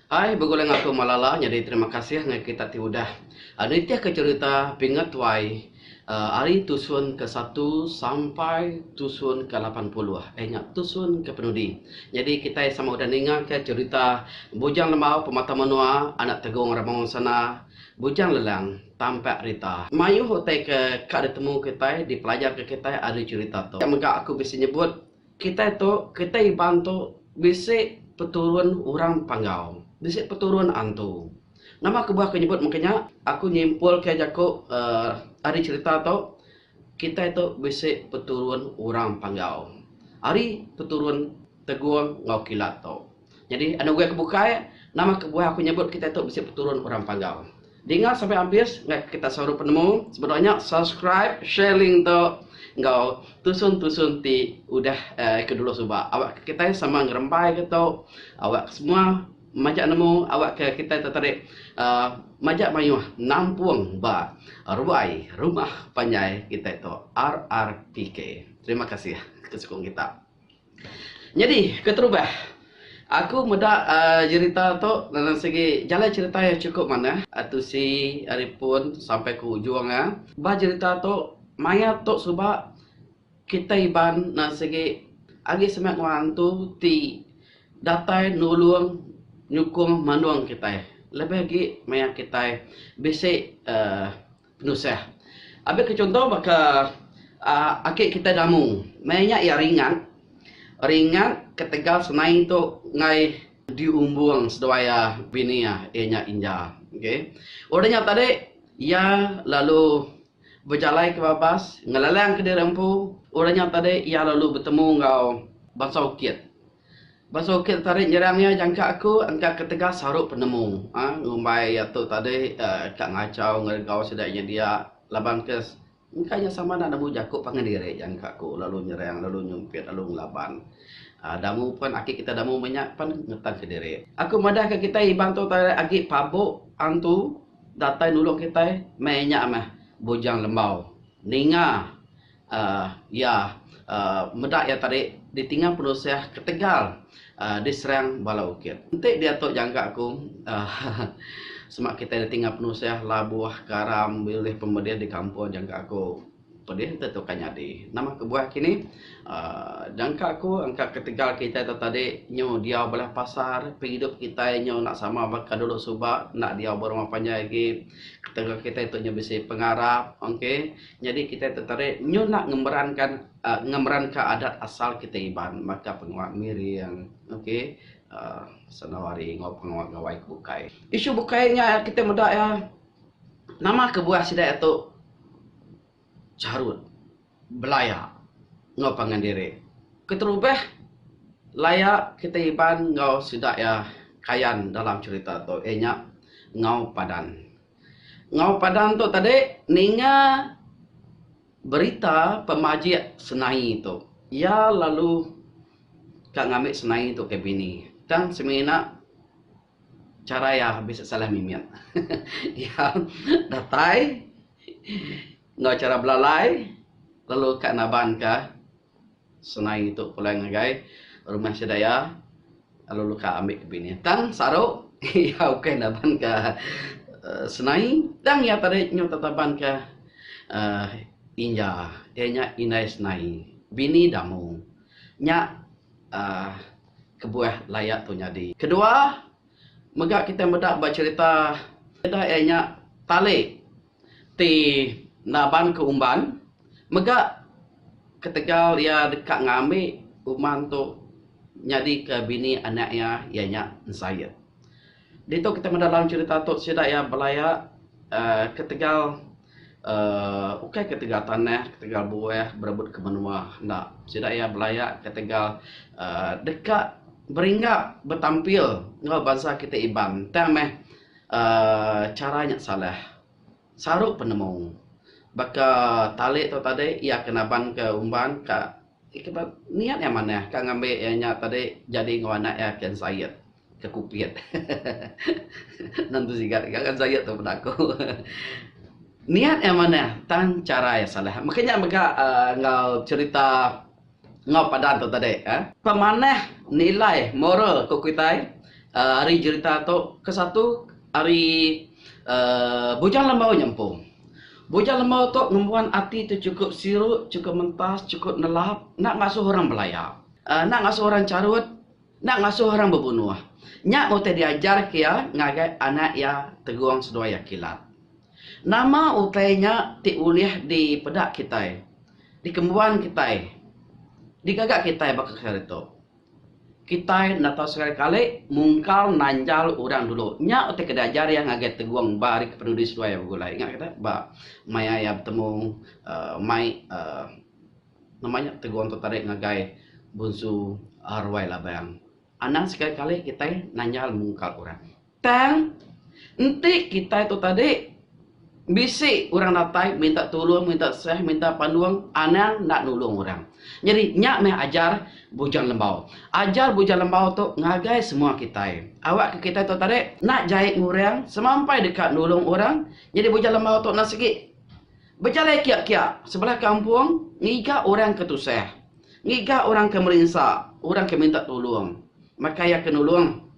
Hai begulai enggau aku Malala nyadi terima kasih ngagai kita ti udah nitihka cherita Pingat Tuai ari tusun ke satu sampai tusun ke 80 iya nya tusun ke penudi. Nyadi kitai sama udah ningaka cherita Bujang Lembau Pemata Menua Anak Tegong Ramaung Sana Bujang Lelang Tampak Rita. Mayuh utai ke ka ditemu kitai dipelajarka kitai ari cherita tu. Mega aku bisi nyebut Kitai tu, kitai Iban tu bisi peturun orang Panggau, bisi peturun antu. Nama kebuah aku nyebut mungkin nya, aku nyimpulka jaku uhh ari cherita tu, kitai tu bisi peturun orang Panggau. Ari peturun Tegung enggau Kilat tu. Nyadi anu ugai ke bukai, nama kebuah aku nyebut kitai tu bisi peturun orang Panggau. Dinga sampai ambis ngagai kita saru penemu sebedau nya subscribe share link tu enggau tusun-tusun ti udah ke dulu suba awak ke kitai sama ngerembai ke tu awak ke semua majak nemu awak ke kitai tu tadi uhh majak mayuh nampung ba ruai rumah panjai kitai tu RRPK. Terima kasih ke sukung kita. Nyadi keterubah aku meda jerita tu dalam segi jalai cherita iya chukup manah tusi ari pun sampai ke ujung iya. Ba jerita tu maya tu suba kitai Iban ne sigi agi semak enggau antu ti datai nulung nyukung mandung kitai lebih agi maya kitai bisi uhh Penusah. Abis ke chunto baka aki kitai Damu. Maya nya iya ringat. Ringat ketegal senai tu enggai diumbung seduai iya bini iya, iya nya Inja. Okay. Udah nya tadi iya lalu bejalai ke babas ngelelang ke diri empu. Udah nya tadi iya lalu betemu enggau bansa Ukit. Ba Ukit tadi nyerang iya jangka aku engka ketegal saru penemu uhh ngumbai iya tu tadi uhh ka ngachau ngeregau sida inya dia laban ke engka nya sama enda nemu jaku pangan diri jangka aku lalu nyerang lalu nyumpit lalu ngelaban uhh damu pen aki kita damu meh nya pen ngetan kediri. Aku madah ka kitai Iban tu tadi agi pabuk antu datai nulung kitai meh inya meh Bujang Lembau ninga. uhh iya uhh meda iya tadi ditinggang penusah ketegal uhh diserang bala ukit. Enti diatu jangka aku uhh sema kitai ditinggang penusah labuh karam bulih pemedih di kampung jangka aku pedih enti tu ka nyadi. Nama kebuah kini uhh jangka aku engka ketegal kitai tu tadi nyu diau beleh pasar pengidup kitai nyu enda sama baka dulu suba enda diau ba rumah panjai agi ketegal kitai tu nyu bisi pengarap okay. Nyadi kitai tetarik nyu enda ngemerankan uhh ngemeranka adat asal kitai Iban baka pengawa miring ok uhh senawari enggau pengawa gawai ke bukai. Isu bukai nya kitai meda iya nama kebuah sida iya tu charut belaya enggau pangan diri. Keterubah laya kitai Iban enggau sida iya Kayan dalam cherita tu iya nya enggau Padan. Enggau Padang tu tadi ninga berita pemajik Senai tu. Iya lalu ka ngambi Senai tu ke bini. Tang semina chara iya bisi salah mimit. Iya datai enggau chara belalai lalu ka nabanka Senai tu pulai ngagai rumah sida iya lalu ka ambi ke bini. Tang saru iya ukai naban ka senai tang iya tadi nyu tetaban ka uhh inja iya nya indai senai bini damu. Nya uhh kebuah laya tu nyadi. Kedua mega kitai meda ba cherita sida iya nya tali ti naban ke umban mega ketegal iya deka ngambi umban tu nyadika bini anak iya, iya nya Ensait. Ditu kitai meda dalam cherita tu sida iya belaya uhh ketegal uhh ukai ketegal tanah, ketegal buah berebut ke menua enda. Sida iya belaya ketegal uhh deka beringga betampil enggau bansa kitai Iban tang meh uhh chara nya salah. Saru penemu. Baka tali tu tadi iya ke naban ke umban ka niat iya manah ka ngambi iya nya tadi jadi enggau anak iya ke ensait ke kupit. Nentu sigat ga ensait tu peda aku. Niat iya manah tang chara iya salah. Meka nya mega uhh enggau cherita enggau padan tu tadi. Pemanah nilai moral ku kitai. Ari jerita tu kesatu ari uhh Bujang Lembau nya empu. Bujang Lembau tu ngembuan ati ti chukup siru, chukup mentas, chukup nelap enda ngasuh orang belaya. Uhh enda ngasuh orang charut, enda ngasuh orang bebunuh. Nya meh utai diajar ke iya ngagai anak iya Tegong seduai iya Kilat. Nama utai nya ti ulih dipeda kitai, dikembuan kitai, digaga kitai baka sehari tu? Kitai enda tau sekali-kali mungkal nanjal orang dulu. Nya utai ke diajar iya ngagai Tegung ba hari kepenudi seduai iya begulai. Ingat kita ba maya iya betemu uhh mai uhh nama nya Tegung tu tadi ngagai Bunsu Ruai Labang. Anang sekali-kali kitai nanjal mungkal orang. Tang, enti kitai tu tadi bisi orang datai minta tulung, minta seh, minta pandung, anang enda nulung orang. Nyadi nya meh ajar Bujang Lembau. Ajar Bujang Lembau tu ngagai semua kitai. Awakka kitai tu tadi enda jai ngurang, semampai deka nulung orang. Nyadi Bujang Lembau tu enda sigi bejalai kia-kia sebelah kampung ngiga orang ke tusah, ngiga orang ke merinsa, orang ke minta tulung. Maka iya ke nulung.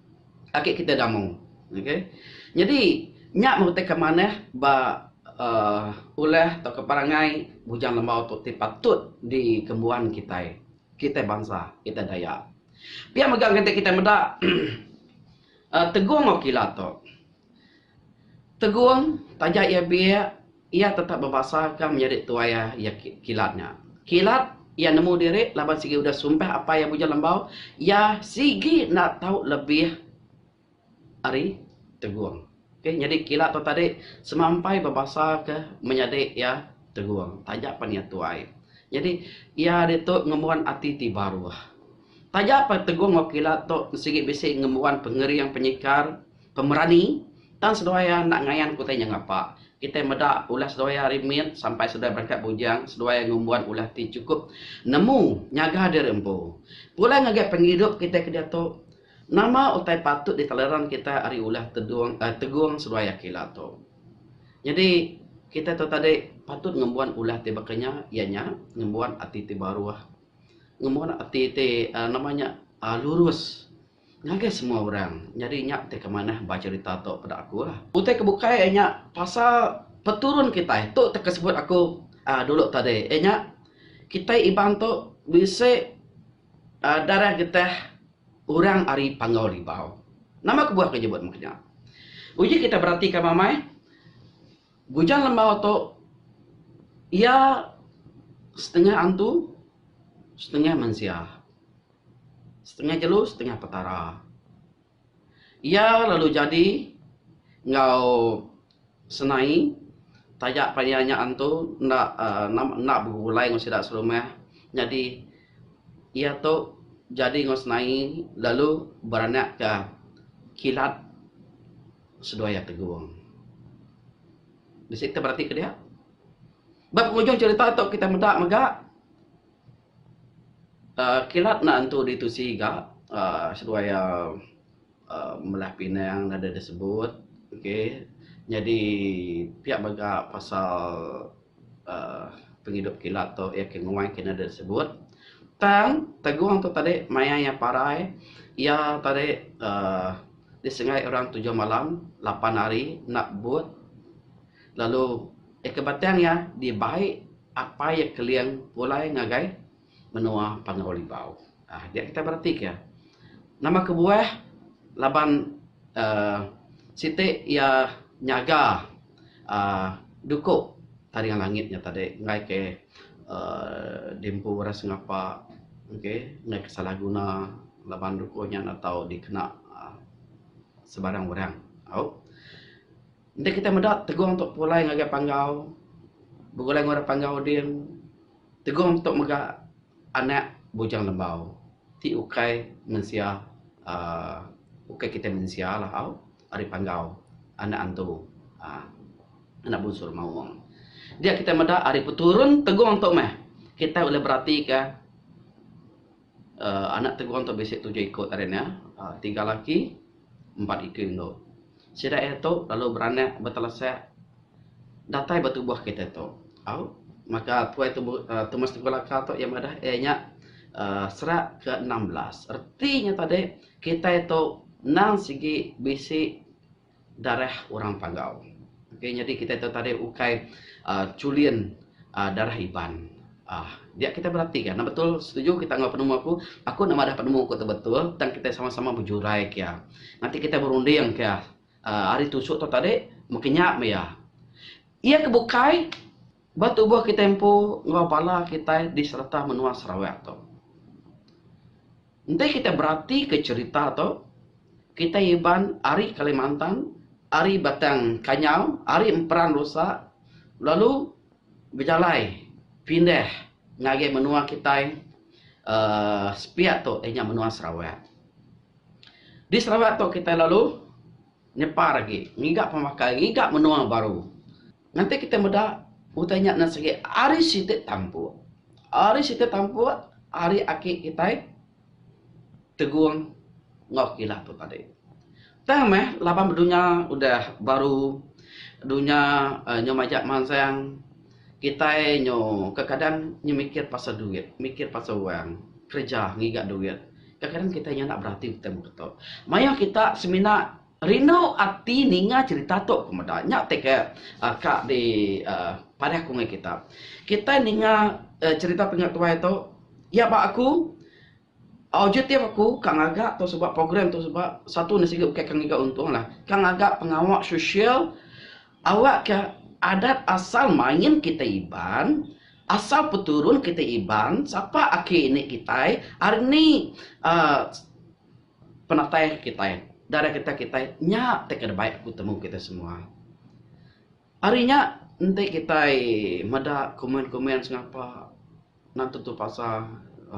Agi kitai damu. Okay. Nyadi nya meh utai ke manah ba uhh ulah tauka perangai Bujang Lembau tu ti patut dikembuan kitai. Kitai bansa, kitai Dayak. Pia mega ngagai kitai meda uhh Tegung enggau Kilat tu. Tegung taja iya biak iya tetap bebasa ka menyadi tuai iya iya Kilat nya. Kilat iya nemu diri laban sigi udah sumpah apai iya Bujang Lembau iya sigi enda tau lebih ari Tegung. Okay nyadi Kilat tu tadi semampai bebasa ka menyadi iya Tegung taja pan iya tuai. Nyadi iya ditu ngembuan ati ti baruh. Taja pan Tegung enggau Kilat tu sigi bisi ngembuan pengering penyikar. Pemerani, tang seduai iya enda ngayan ke utai nya ngapa. Kitai meda ulah seduai iya ari mit sampai seduai berangkat bujang, seduai iya ngembuan ulah ti chukup nemu nyaga diri empu. Pulai ngagai pengidup kitai ke diatu, nama utai patut diteleran kitai ari ulah tedung uhh tegung seduai iya kila tu. Nyadi kitai tu tadi patut ngembuan ulah ti baka nya iya nya ngembuan ati ti baruh, ngembuan ati ti uhh nama nya uhh lurus. Ngagai semua orang, nyadi nya utai ke manah ba cherita tu peda aku lah. Utai ke bukai iya nya pasal peturun kitai. Tu te ke sebut aku aaa dulu tadi iya nya kitai Iban tu bisi aaa darah getah orang ari Panggau Libau. Nama kebuah ke nyebut meh nya? Uji kitai beratika mamai Bujang Lembau tu iya setengah antu setengah mensia. Setengah jelu setengah petara. Iya lalu jadi enggau Senai taja pan iya nya antu enda uhh enda begulai enggau sida serumah nyadi iya tu jadi enggau Senai lalu beranak ka Kilat seduai iya Tegung. Bisi kita beratika dia. Ba pengujung cherita tu kita meda mega. uhh Kilat enda entu ditusi ga uhh seduai iya uhh melah pinang nadai disebut okay nyadi pia mega pasal uhh pengidup kilat tu iya ke nguai ke nadai disebut. Tang Tegung tu tadi maya iya parai iya tadi uhh disengai orang tujuh malam lapan hari enda but lalu iya ke batang iya dibai Apai iya Keling pulai ngagai menua Panggau Libau. Aaa dia kitai beratika. Nama kebuah laban aaa siti iya nyaga aaa duku taring langit nya tadi enggai ke aaa diempu orang sengapa okay enggai ke salah guna laban duku nya enda tau dikena aaa sebarang orang. Au. Enti kitai meda Tegung tu pulai ngagai Panggau, begulai enggau orang Panggau din, Tegung tu mega anak Bujang Lembau ti ukai mensia uhh ukai kitai mensia lah au ari Panggau anak antu uhh anak Bunsur Maung. Dia kitai meda ari peturun Tegung tu meh kitai ulih beratika uhh anak Tegung tu bisi tujuh iku tadi ne uhh tiga laki empat iku indu. Sida iya tu lalu beranak betelesak datai ba tubuh kitai tu. Au maka tuai Thomas Teguh Laka tu iya madah iya nya uhh serak ke 16. Reti nya tadi kitai tu. Endang sigi bisi darah orang Panggau. Okey nyadi kitai tu tadi ukai uhh chulin uhh darah Iban. uhh Dia kitai beratika ne betul setuju kita enggau penemu aku. Aku enda madah penemu aku tu betul tang kitai sama-sama bejurai kia. Nganti kitai berunding kia uhh ari tusuk tu tadi mung kinya meh iya. Iya ke bukai ba tubuh kitai empu enggau bala kitai di serata menua Sarawak tu. Enti kitai beratika cherita tu, kitai Iban ari Kalimantan, ari Batang Kanyau, ari Emperan Rusa lalu bejalai pindah ngagai menua kitai uhh sepiak tu iya nya menua Sarawak. Di Sarawak tu kitai lalu nyepar agi ngiga pemakai ngiga menua baru. Nganti kitai meda utai nya nan sigi ari siti tampuk. Ari siti tampuk ari aki kitai Tegung enggau Kilat tu tadi. Tang meh laban bedunya udah baru dunya nyu majak mansang kitai nyu kekadang nyu mikir pasal duit, mikir pasal wang, kereja ngiga duit. Kekadang kitai nyu enda berati utai mung ketu. Mayuh kita semina Rindu ati ninga cherita tu ku meda. Nya ti ke ka di padah ku ngagai kita. Kitai ninga cherita pengingat tuai tu, iya ba aku, objektif aku ka ngaga tu suba program tu suba satu ne sigi ukai ka ngiga untung lah. Ka ngaga pengawa sosial awak ka adat asal main kitai Iban, asal peturun kitai Iban, sapa aki ini kitai, ari ni uhh Penatai kitai, darah kita kitai nya ti ke dibai aku temu kitai semua. Ari nya enti kitai meda komen-komen sengapa nan tentu pasal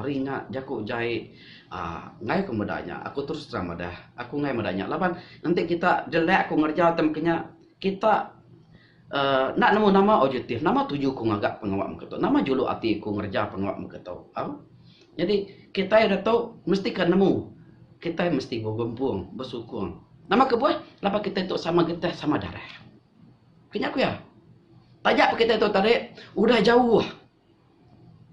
ringat jaku jai aaa enggai ku meda nya aku terus terang madah aku enggai meda nya laban enti kita jelek ku ngereja ti meka nya kita aaa enda nemu nama objektif nama tuju ku ngaga pengawa meka tu nama juluk ati ku ngereja pengawa meka tu au. Nyadi kitai ida tu mesti ka nemu kitai mesti begempung besukung. Nama kebuah? Laban kitai tu sama getah sama darah. Ke nya ku iya. Taja pa kitai tu tadi udah jauh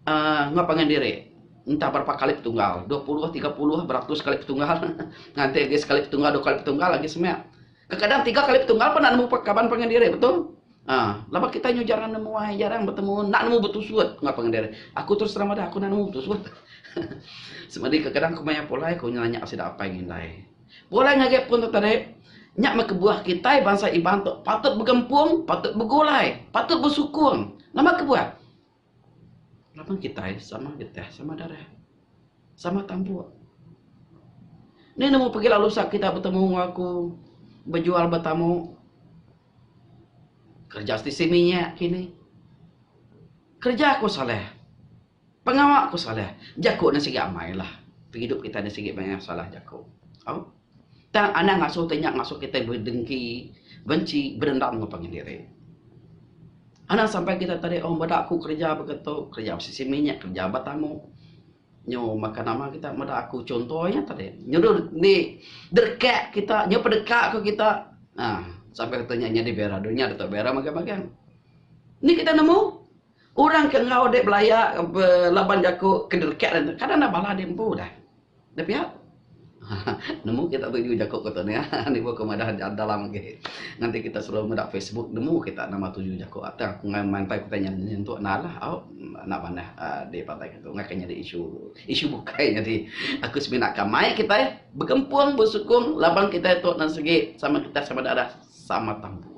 uhh enggau pangan diri entah berapa kali petunggal 20, 30, beratus kali petunggal nganti agi sekali petunggal dua kali petunggal agi semak. Kekadang tiga kali petunggal pun enda nemu kaban pangan diri betul. Ha, laban kitai nyu jarang nemu ai, jarang betemu, enda nemu betusut enggau pangan diri. Aku terus terang madah aku enda nemu betusut. Semadi kekadang aku maya pulai aku nanya sida apai enggau indai. Pulai ngagai pun tu tadi, nya meh kebuah kitai bansa Iban tu patut begempung, patut begulai, patut besukung. Nama kebuah? Laban kitai sama getah, sama darah. Sama tampuk. Ni nemu pegila lusa kita betemu enggau aku bejual betamu. Kereja stesen minyak kini. Kereja aku salah. Pengawa aku salah. Jaku ne sigi amai lah. Pengidup kitai ne sigi mayuh salah jaku. Au. Tang anang ngasuh ti nya ngasuh kitai bedengki, benci, bedendam enggau pangan diri. Anang sampai kitai tadi oh meda aku kereja baka tu, kereja ba stesen minyak, kereja ba tamu. Nyu maka nama kita meda aku chunto nya tadi. Nyudu ndi derekak kita, nyu pedeka ko kita. Ha, sampai kita nya nyadi bera dunya deka bera magang-magang. Ni kita nemu orang ke enggau dek belaya belaban jaku ke derekak kadang enda bala dek empu dah. Enda pia? Nemu kita tuju jaku ku tu nih. Nibuh ku madah dalam agi. Nganti kita selalu meda Facebook nemu kita nama tuju jaku tang aku enggai mantai kitai nya nyentuk enda lah au enda manah uhh di pantai kitu enggai ke nyadi isu isu bukai nyadi. Aku semina ka mai kitai begempung besukung laban kitai tu nan sigi sama kitai sama darah sama tampu.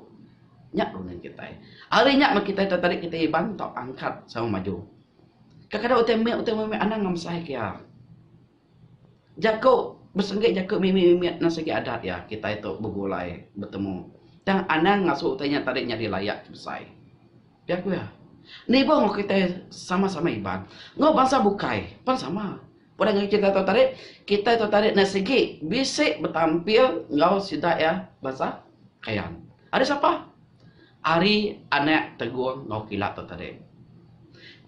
Nya runding kitai. Ari nya meh kitai tadi kitai Iban tau angkat sama maju. Kadang-kadang utai mit utai mimit anang ngemesai ke iya. Jaku besenggi jaku mimit-mimit nang sigi adat iya kitai tu begulai betemu. Tang anang ngasuh utai nya tadi nyadi layak ke besai. Pia ku iya. Nibuh enggau kitai sama-sama Iban enggau bansa bukai pan sama. Udah ngagai kitai tu tadi, kitai tu tadi nang sigi bisi betampil enggau sida iya bansa Kayan. Ari sapa? Ari anak Tegung enggau Kilat tu tadi.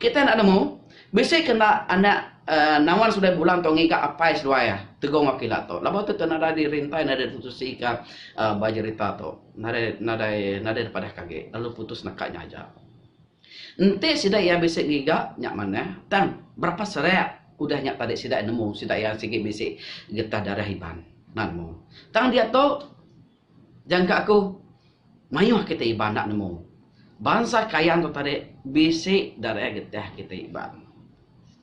Kitai enda nemu, bisi ke enda anak Nawan seduai Bulan tu ngiga apai seduai iya Tegung enggau Kilat tu. Laban tu nadai dirintai nadai ditusi ka ba jerita tu. Nadai nadai nadai dipadahka agi lalu putus naka nya aja. Enti sida iya bisi ngiga nya manah tang berapa serak udah nya tadi sida nemu sida iya sigi bisi getah darah Iban. Enda nemu. Tang diatu jangka aku mayuh kitai Iban enda nemu. Bansa Kayan tu tadi bisi darah getah kitai Iban.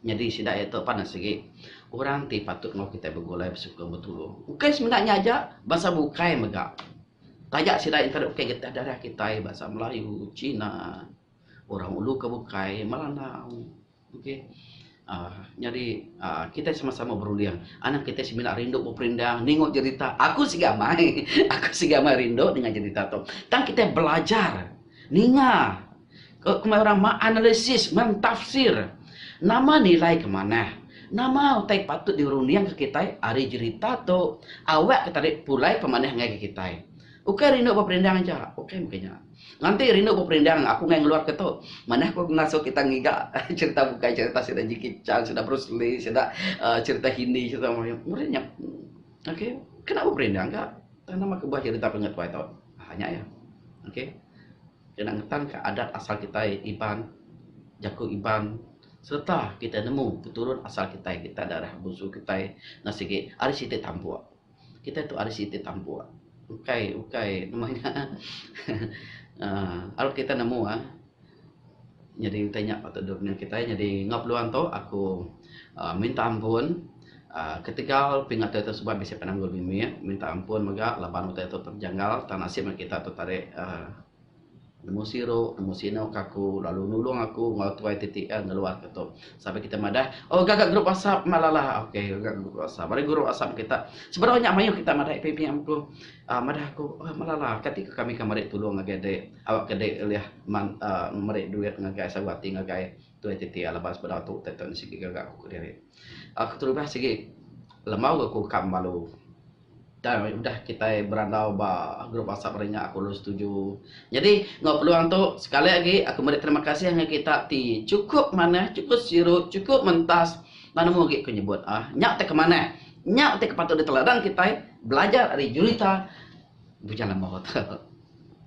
Nyadi sida iya tu pan sigi orang ti patut enggau kitai begulai besukung betulung. Ukai semina nya aja, bansa bukai mega. Taja sida iya tadi ukai getah darah kitai bansa Melayu, Cina, orang ulu ke bukai, Melanau. Okey. Aaa nyadi aaa kitai sama-sama berunding. Anang kitai semina rindu beperindang ningu jerita. Aku sigi amai. Aku sigi amai rindu ninga jerita tu. Tang kitai belajar ninga ke kumbai orang menganalisis, mentafsir nama nilai ke manah, nama utai patut dirundingka kitai ari jerita tu awak ke tadi pulai pemanah ngagai kitai. Ukai rindu beperindang aja, ukai mega nya. Nganti rindu beperindang aku ngai ngeluar ke tu. Manah ku ngasuh kita ngiga cerita bukai cerita sida Jackie Chan, sida Bruce Lee, sida uhh cerita Hindi, cerita Melayu. Meri nya. Okay kena beperindang ka. Tang nama kebuah cerita pengingat tuai tu. Haa nya iya. Okay. Kena ngetan ka adat asal kitai Iban, jaku Iban sereta kitai nemu peturun asal kitai, kita darah busu kitai enda sigi ari siti tampuk. Kitai tu ari siti tampuk. Ukai ukai nama nya uhh arap kita nemu ah nyadi utai nya patut dep nya kitai nyadi enggau peluang tu aku uhh minta ampun uhh ketegal pingat tu suba bisi penanggul mimit minta ampun mega laban utai tu terjanggal tang nasib meh kita tu tarik uhh. Nemu siru, nemu sinu ke aku lalu nulung aku enggau tuai TTL ngeluar ke tu. Sampai kita madah, oh gaga group WhatsApp malalah. Okey, gaga group WhatsApp. Ari group WhatsApp kita, seberau nya mayuh kita madah APP aku. Uh, madah aku, oh malalah, kati ke kami ke meri tulung ngagai dek. Awak ke dek ulih man, uh, meri duit ngagai sagu ati ngagai tuai TTL laban sebedau tu utai tu sigi gaga aku kediri. Aku terubah sigi lembau aku ka malu. Tang udah kitai berandau ba group WhatsApp hari nya aku lalu setuju. Nyadi enggau peluang tu sekali agi aku meri terima kasih ngagai kita ti chukup manah, chukup siru, chukup mentas enda nemu agi ku nyebut ah. Nya utai ke manah. Nya utai ke patut diteladan kitai belajar ari jerita Bujang Lembau tu.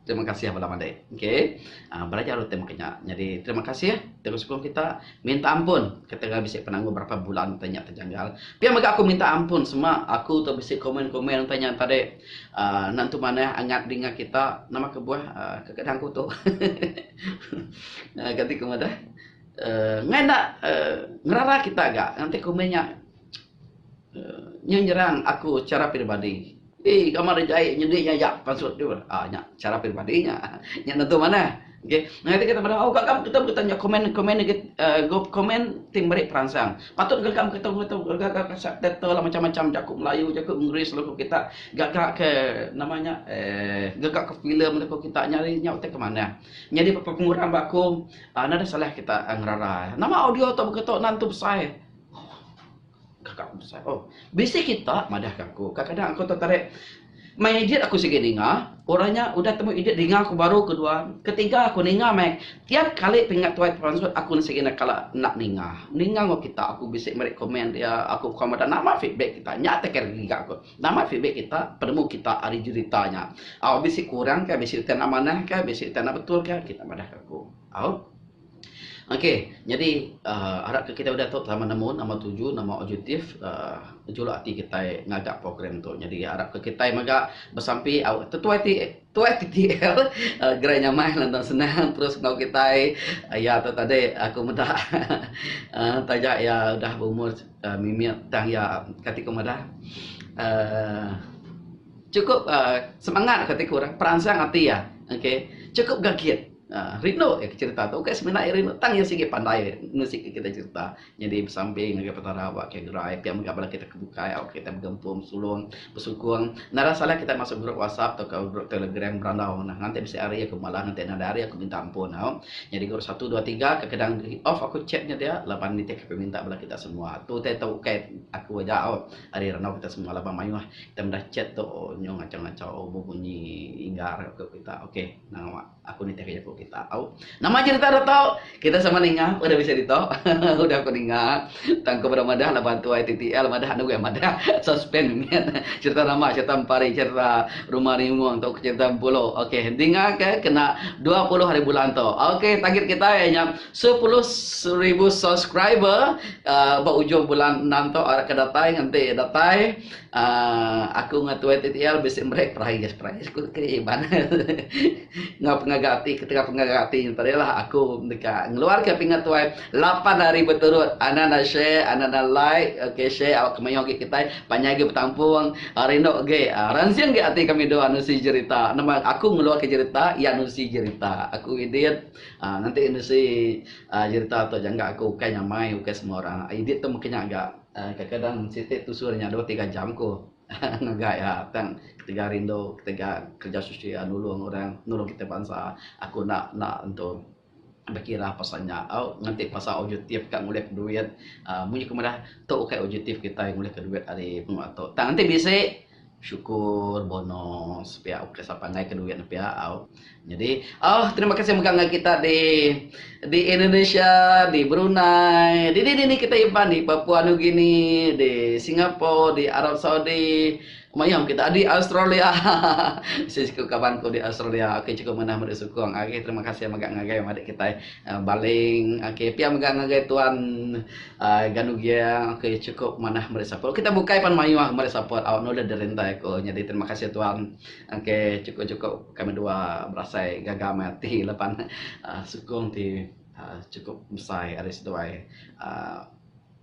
Terima kasih bala madik. Okey. Uh, belajar utai maka nya. Jadi terima kasih terus sukung kita. Minta ampun ketegal bisi penanggul berapa bulan utai nya terjanggal. Pia mega aku minta ampun sema aku tu bisi komen-komen utai nya tadi. Uh, nentu manah angat dinga kita nama kebuah uh, kekadang aku tu. uh, ganti ku madah. Uh, ngai enda uh, ngerara kita ga nganti komen nya Nya nyerang aku chara peribadi. Ii gambar da jai nyadi nya yak pansut tu. Aa nya chara peribadi nya. Nya nentu manah. Okey. Ngagai kita madah oh gagam kita kita nya komen komen uhh komen ti meri peransang. Patut gagam kita kita gaga ka subtitle lah macam macam jaku Melayu jaku Inggeris lalu kita gaga ke nama nya uhh gaga ke filem lalu kita nyadi nya utai ke manah. Nyadi pengurang ba aku uhh nadai salah kita ngerara. Nama audio tu baka tu nan tu besai. Kakak aku besai. Oh, bisi kita madah ka aku. Kadang-kadang aku tertarik mai edit aku sigi ninga, orang nya udah temu edit dinga aku baru kedua, ketiga aku ninga meh. Tiap kali pingat tuai pansut aku sigi enda kala enda ninga. Ninga enggau kita aku bisi meri komen dia, aku buka madah nama feedback kita. Nya te kira giga aku. Nama feedback kita, penemu kita ari jerita nya. Au bisi kurang ka, bisi utai enda manah ka, bisi utai enda betul ka, kita madah ka aku. Au. Okey, nyadi uhh arap ke kitai udah tu sama nemu nama tuju, nama objektif uhh juluk ati kitai ngaga program tu. Nyadi arap ke kitai mega besampi au tetuai ti tuai TTL uhh gerai nyamai lantang senang terus enggau kitai iya tu tadi aku meda uhh taja iya udah beumur uhh mimit tang iya kati ku madah uhh chukup uhh semangat kati ku orang peransang ati iya okey chukup gagit. Rindu iya ke cherita tu ukai semina iya rindu tang iya sigi pandai nusi ke kita cherita. Nyadi besampi ngagai Petara ba ke gerai pia mega bala kita ke bukai tauka kita begempung besulung besukung. Nadai salah kita masuk group WhatsApp tauka group Telegram berandau neh nganti bisi hari aku malah nganti nadai hari aku minta ampun au. Nyadi group satu dua tiga kekadang off aku chat nya dia laban nitih ke peminta bala kita semua. Tu utai tu ukai aku aja au ari randau kita semua laban mayuh kita meda chat tu nyau ngachau-ngachau bebunyi inggar ku kita. Okey. Nang awak aku nitihka jaku kita. kita. Au. Nama cherita deh tu? Kita sama ninga udah bisi ditu. Udah ku ninga. Tang ku beda madah laban tuai TTL madah anu madah suspend mimit. Cherita nama cherita empari cherita rumah rimung tu cherita empulo. Okey dinga ke kena 20 hari bulan tu. Okey target kita iya nya 10,000 subscriber uh, ba ujung bulan 6 tu arap ke datai nganti datai uh, aku enggau tuai TTL bisi meri prize prize ku ke Iban. Enggau pengaga ati ketegal pengaga ati nya tadi lah aku deka ngeluarka pingat tuai lapan hari beturut anang enda share anang enda like ok share awak ke mayuh agi kitai panjai agi betampung rindu agi ransing agi ati kami dua nusi jerita nama aku ngeluarka jerita iya nusi jerita aku edit aaa nganti nusi aaa jerita tu jangka aku ukai nyamai ukai semua orang edit tu mungkin nya ga kadang-kadang siti tusur nya dua tiga jam ku. Ngaga iya tang ketegal rindu ketegal kereja sosial nulung orang nulung kitai bansa aku enda enda entu bekira pasal nya au nganti pasal objektif ka ngulih duit uhh munyi ku madah tu ukai objektif kitai ngulih ka duit ari pengawa tu tang enti bisi syukur bonus pia ukai sapa enggai ka duit ne pia au. Nyadi oh terima kasih mega ngagai kita di di Indonesia, di Brunei, di dini dini kita Iban di Papua New Guinea, di Singapore, di Arab Saudi, mayuh kita di Australia. Bisi siku kaban ku di Australia. Okey chukup manah meri sukung. Okey terima kasih mega ngagai madik kitai Baling. Okey pia mega ngagai tuan uhh Ganu Giang. Okey chukup manah meri support. Kita bukai pan mayuh meri support au nulih dirintai ku. Nyadi terima kasih tuan. Okey chukup-chukup kami dua berasai gaga meh ati laban uhh sukung ti uhh chukup besai ari seduai uhh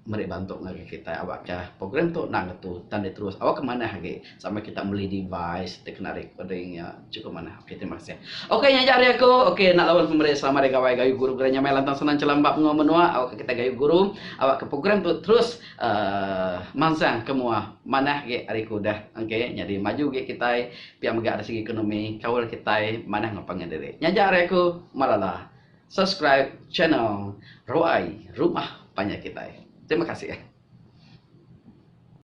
meri bantu ngagai kitai awakka program tu enda ngetu tan deh terus awakka manah agi sampai kita meli device ti kena recording nya chukup manah. Okey terima kasih. Okey nya aja ari aku. Okey enda laun pemeri selamat hari gawai gayu guru gerai nyamai lantang senang chelambap enggau menua awakka kitai gayu guru awakka program tu terus uhh mansang ke mua manah agi ari ke udah okey nyadi maju agi kitai pia mega ari segi ekonomi kaul kitai manah enggau pangan diri. Nya aja ari aku Malala. Subscribe channel Ruai Rumah Panjai Kitai. Terima kasih.